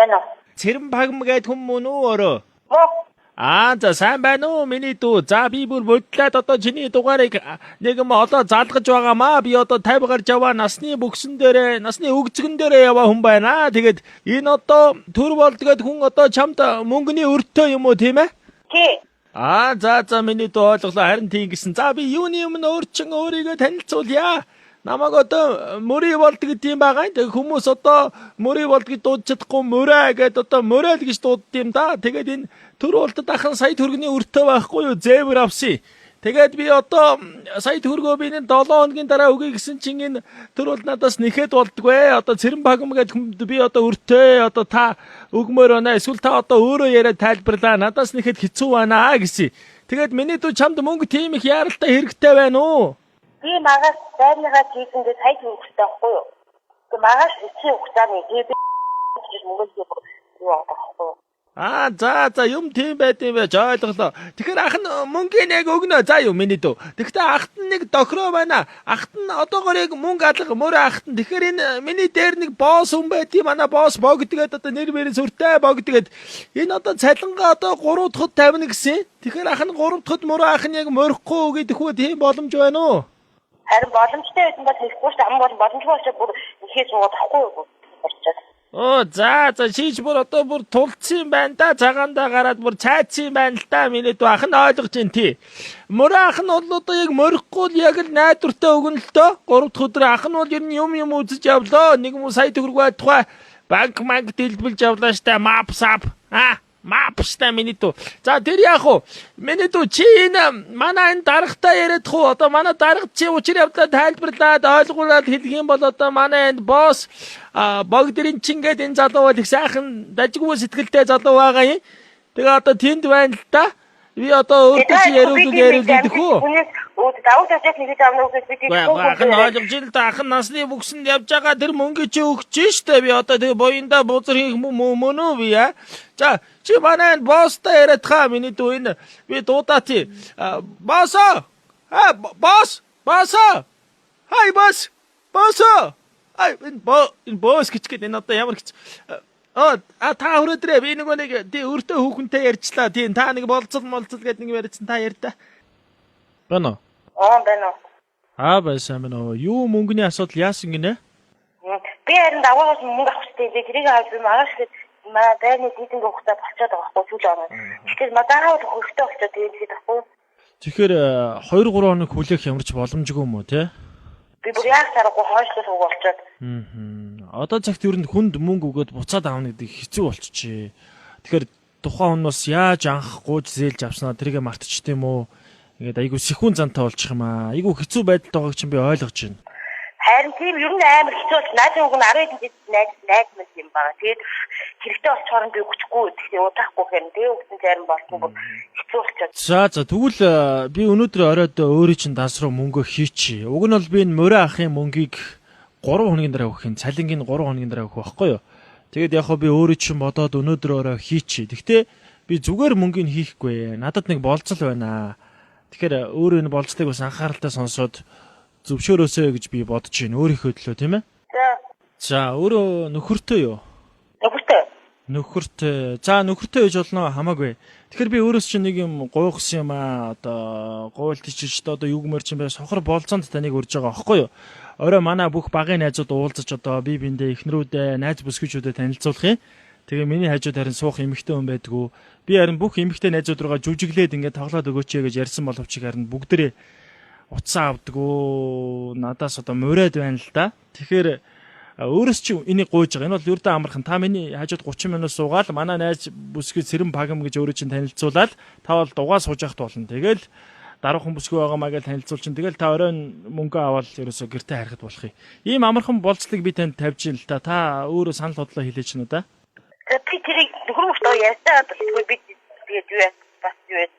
Сайн уу? Цэрэм пагм гээд хүн мөн үү өөрөө? Мөө. Аа за сайн байна уу миний дүү. За би бүр бодлоод одоо чиний дугаарыг нэг юм олоо залгаж байгаамаа. Би одоо 50 гарч яваа насны бөгсөн дээрээ насны өгзгөн дээрээ яваа хүн байна. Тэгээд энэ одоо төр болд гээд хүн одоо чамд мөнгөний өртөө юм уу тийм ээ? Тий. Аа за за миний дүү ойлголоо, харин тийм гэсэн. За би юуны өмнө өөр чин өөрийгөө танилцуулъя. Намайг одоо мөрий болд гэдэг юм байгаа. Тэг хүмүүс одоо мөрий болд гэж дуудаж чадахгүй мөрөө гэдээ одоо мөрөө л гэж дуудд юм да. Тэгээд энэ төр болдод ахын сая төгрөгийн өртөө байхгүй юу? Зээвэр авсан. Тэгээд би одоо сая төгрөгөө би энэ 7 хоногийн дараа өгье гэсэн чинь энэ төр бол надаас нэхэд болдгоо. Одоо цэрэн багм гэдэг хүнд би одоо өртөө одоо та өгмөр байна. Эсвэл та одоо өөрөө яриад тайлбарлаа. Надаас нэхэд хэцүү байна гэсэн. Тэгээд миний дүү чамд мөнгө тийм их яаралтай хэрэгтэй байна уу? Би магаас байрныхаа хийсэндээ сая төгрөгтэй байхгүй юу? Тэг магаас эцсийн хугацааны тэгээ би гэж мөнгө юу байгаа байхгүй юу? Аа за за юм тийм байд юм байж ойлголоо. Тэгэхээр ах нь мөнгийг яг өгнө. За юу миний дүү. Тэгэхдээ ахт нь нэг дохроо байна. Ахт нь одоогоор яг мөнгө алга мөр ахт нь. Тэгэхээр энэ миний дээр нэг босс хүн байд юм. Манай босс богдгээд одоо нэр мөрийн сүртэй богдгээд энэ одоо цалингаа одоо 3 дахьд тавина гэсэн. Тэгэхээр ах нь 3 дахьд мөр ах нь яг мөрөхгүй гэдэг хүү тийм боломж байна уу? Харин боломжтой байсан бол хэлэхгүй шүү дээ. Ам бол боломжгүй учраас бүр нэхээ суугаад авахгүй юу? Болчиход. Оо за за шийж бүр одоо бүр тулцсан юм байна да, цагаандаа гараад бүр цайцсан юм байна л да миний дүү ах нь ойлгож байна тий. Мөрөө ах нь бол одоо яг мөрөхгүй л яг л найдвартай өгнө л дөө. 3 дахь өдөр ах нь бол ер нь юм юм үзэж явлаа. Нэг юм сая төгрөг байтугай банк манк дэлбэлж явлаа штэ, мап сап. А мап штэ миний дүү. За тэр яах вэ? Миний дүү чи энэ манай энэ даргатай яриад хуу одоо манай дарга чи учир явдлаа тайлбарлаад ойлгуулад хэлэх юм бол одоо манай энэ босс богдрын чин гээд энэ залуу бол их сайхан дажгүй сэтгэлтэй залуу байгаа юм. Тэгээ одоо тэнд байна л да. Би одоо өөртөө чи яриулдаг яриул идэх үү? Хүнээс давуу тавьж нэхэд авна уу гэж би Үгүй ах нь ойлгож ил да, ах нь насны бүксэнд явж байгаа тэр мөнгө чи өгч штэ, би одоо тэгээ буянда бузар хийх мөн үү би аа. За чи манай энэ босстой яриад хаа миний дүү, энэ би дуудаа тий. Боссоо. А босс, боссоо. Хай босс. Боссоо. Ай энэ бо энэ босс гэж гээд энэ одоо ямар гэж А та хүрээдрээ би нөгөө нэг тий өөртөө хүүхэнтэй ярьчлаа. Тий та нэг болцол молцол гэдэг нэг ярьсан та ярьда. Бано. Аа байна уу? Аа байсан байна уу? Юу мөнгөний асуудал яасан гинэ? Би харин даваагаас мөнгө авах хэрэгтэй. Би тэрийг авч би маргааш гээд манай байрны дийдэнг хугацаа болчиход байгаа байхгүй сүүл орно. Тэгэхээр мадагаа бол хөрөлтэй болчиход тэгээд тэгээд байхгүй юу? Тэгэхээр 2 3 хоног хүлээх ямар ч боломжгүй юм уу те? Би бүр яах чаргагүй хойшлол үг болчиход. Аа. Одоо цагт ер нь хүнд мөнгө өгөөд буцаад авна гэдэг хэцүү болчихжээ. Тэгэхээр тухайн хүн бас яаж анх гууж зээлж авснаа тэргээ мартчихд юм уу? Ингээд айгүй сэхүүн зантай болчих юм аа. Айгүй хэцүү байдалд байгааг чинь би ойлгож байна. Харин тийм ер нь амар хэцүү бол наадын үг нь 10 хэдэн жил найз найз мэт юм байна. Тэгээд хэрэгтэй болчоор нь би өгчихгүй. Тэгэхээр удаахгүй хэрэг. Тэгээ өгсөн зарим болсон бүр хэцүү болчиход. За за тэгвэл би өнөөдөр оройд өөрийн чинь данс руу мөнгө хийчихье. Уг нь бол би энэ морой ахын мөнгийг 3 хоногийн дараа өгөх юм. Цалингийн 3 хоногийн дараа өгөх байхгүй юу? Тэгээд яг хөө би өөрөө чинь бодоод өнөөдөр орой хийчихье. Гэхдээ би зүгээр мөнгийг хийхгүй. Надад нэг болцол байна. Тэгэхээр өөрөө энэ болцлыг бас анхааралтай сонсоод зөвшөөрөөсэй гэж би бодож байна. Өөрийнхөө төлөө тийм ээ? За. За өөрөө нөхөртэй юу? Нөхөртэй. Нөхөртэй. За нөхөртэй гэж болно хамаагүй. Тэгэхээр би өөрөөс чинь нэг юм гуйхсан юм аа. Одоо гуйлт чиж одоо юу гэмээр чинь бэ? Сохор болцоонд таныг урьж байгаа аахгүй юу? Орой манай бүх багын найзууд уулзаж одоо би биндээ эхнэрүүдээ, найз бүсгүйчүүдэд танилцуулах юм. Тэгээ миний хажууд харин суух эмэгтэй хүн байдгүй. Би харин бүх эмэгтэй найзууд руугаа жүжиглээд ингээд тоглоод өгөөч гэж ярьсан боловч харин бүгдээрээ утсаа авдггүй. Надаас одоо мурайд байна л да. Тэгэхээр өөрөөс чи энийг гуйж байгаа. Энэ бол ердөө амархан. Та миний хажууд 30 минут суугаал манай найз бүсгүй Цэрэн пагам гэж өөрөө чинь танилцуулаад та бол дугаа сууж явахт болно. Тэгэл даруухан бүсгүй байгаа маа гэж танилцуул чинь тэгэл та оройн мөнгө аваад ерөөсөө гэртээ харихад болох юм. Ийм амархан болцлыг би танд тавьж ин л та. Та өөрөө санал бодлоо хэлээч нэ да. За би тэрийг нөхөр мөртөө ярьсаа тэгвэл би тэгээд юу яа бас юу яа.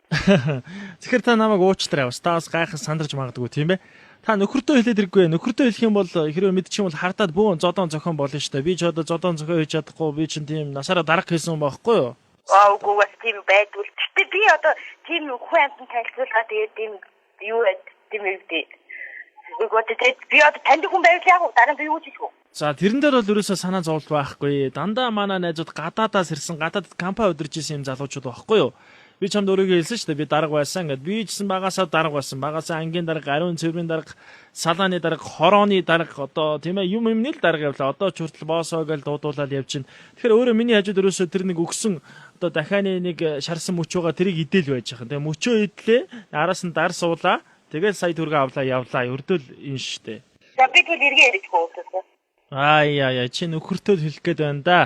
Тэгэхээр та намайг уучлаарай бас. Та бас гайхан сандарч магадгүй тийм ээ. Та нөхөртөө хэлээд хэрэггүй. Нөхөртөө хэлэх юм бол хэрвээ мэдчих юм бол хардаад бүүн зодон зохион болно шүү дээ. Би ч одоо зодон зохион хийж чадахгүй. Би чинь тийм насаараа дарга хийсэн юм байхгүй юу? Аа үгүй бас тийм байдгүй. Гэтэ би одоо тийм хүн амьтан танилцуулгаа тэгээд тийм юу яа тийм юм дээ. Үгүй тэгээд би одоо таньдаг хүн байвал яг дараа нь би юу ч хийх вэ? За, тэрэн дээр бол ерөөсөө санаа зовлт байхгүй. Дандаа манай найзууд гадаадаас ирсэн, гадаадд компани удирж исэн юм залуучууд байхгүй юу? Би чамд өөрийгөө хэлсэн шүү дээ. Би дарга байсан гэд. Би ч гэсэн багасаа дарга байсан. Багасаа ангийн дарга, ариун цэврийн дарга, салааны дарга, хорооны дарга, одоо тийм ээ, юм юмны л дарга явлаа. Одоо ч хүртэл боосоо гэж дуудуулаад явж байна. Тэгэхээр өөрөө миний хажууд ерөөсөө тэр нэг өгсөн одоо дахианы нэг шарсан мөч байгаа, тэрийг идэл байж байгаа. Тэгээ мөчөө идлээ. Араас нь дар суулаа. Тэгэл сая төгрөг авлаа явлаа. Өрдөөл энэ шүү дээ. За, би тэгвэл эргээ ярьж гоо. Аа яа яа, чи нөхөртөө л хэлэх гээд байна да.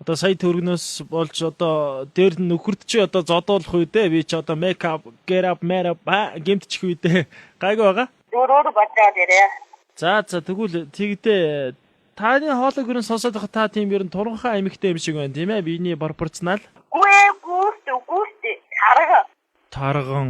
Одоо сая төгрөгнөөс болж одоо дээр нь нөхөрт чи одоо зодуулах үедээ би чи одоо make up, get up, man up гэмтчих үедээ гайгүй байгаа. Өөр өөр бодоод яриа. За, тэгвэл тэгдээ, таны хоолойг ер нь сонсоод байхад та тийм ер нь туранхай эмэгтэй юм шиг байна, тийм ээ? Биений пропорционал. Үгүй ээ, гүүрт үгүйст тарга. Тарган.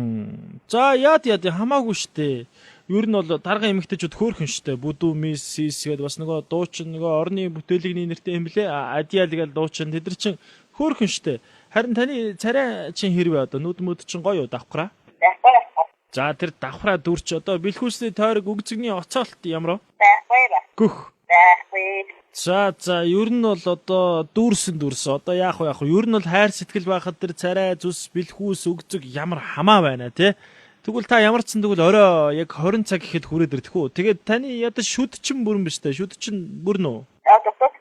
За, яад яад, хамаагүй штэ. Ер нь бол тарган эмэгтэйчүүд хөөрхөн штэ. Бүдүү мисс сис гэдээ бас нөгөө дуучин, нөгөө орны бүтээлэгний нэртэй юм блэ? Адиал гэдэг дуучин, тэд нар чин хөөрхөн штэ. Харин таны царай чин хэрвээ одоо нүд мүд чин гоё юу, давхраа? Байхгүй байхгүй. За, тэр давхраа дүр чи одоо бэлхүүсний тойрог, өгзөгний оцоолт ямар вэ? Байхгүй ба. Гөх. Байхгүй. За, ер нь бол одоо дүүрсэн дүрсэн. Одоо яах вэ, яах вэ? Ер нь бол хайр сэтгэл байхад тэр царай, зүс, бэлхүүс, өгзөг ямар хамаа байна те. Тэгвэл та ямар ч сан тэгвэл орой яг 20 цаг гэхэд хүрээд ирдэх үү? Тэгээд таны ядаж шүд чин бүрэн биш те. Шүд чин бүрэн үү? Аа, дотоод.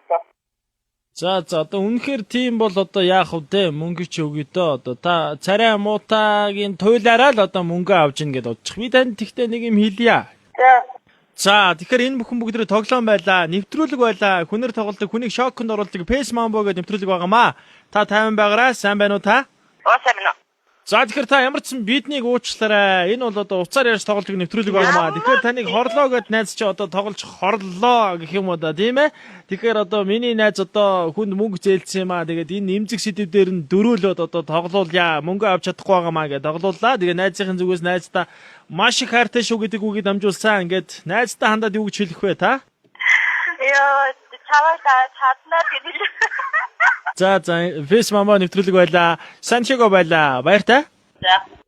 За, одоо үнэхээр тийм бол одоо яах вэ те? Мөнгө чи өгье дөө. Одоо та царай муутагийн туйлаараа л одоо мөнгө авч ийн гэд бодчих. Би танд тэгтээ нэг юм хэлье. За. За, тэгэхээр энэ бүхэн бүгд тоглоом байлаа, нэвтрүүлэг байлаа. Хүнээр тоглодог, хүнийг шоконд оруулдаг Face Mambo гэдэг нэвтрүүлэг байгаамаа. Та тайван байгаарай, сайн байна уу та? Оо, сайн байна уу? За, тэгэхээр та ямар ч сан биднийг уучлаарай. Энэ бол одоо уцаар ярьж тоглодог нэвтрүүлэг байгаамаа. Тэгэхээр таныг хорлоо гэд найз чи одоо тоглож хорлоо гэх юм уу да, тийм ээ? Тэгэхээр одоо миний найз одоо хүнд мөнгө зээлсэн юм аа. Тэгээд энэ нэмзэг сэдв дээр нь дөрөөлөөд одоо тоглоулъя. Мөнгө авч чадахгүй байгаамаа гэж тоглоуллаа. Тэгээ найзынхын зүгээс найздаа маш их хайртай шүү гэдэг үгийг дамжуулсан. Ингээд найздаа хандаад юу гэж хэлэх вэ та? Йоо, чаваа чаднаа гэж. За, Face Mama нэвтрүүлэг байлаа. Санчего байлаа. Баяртай. За.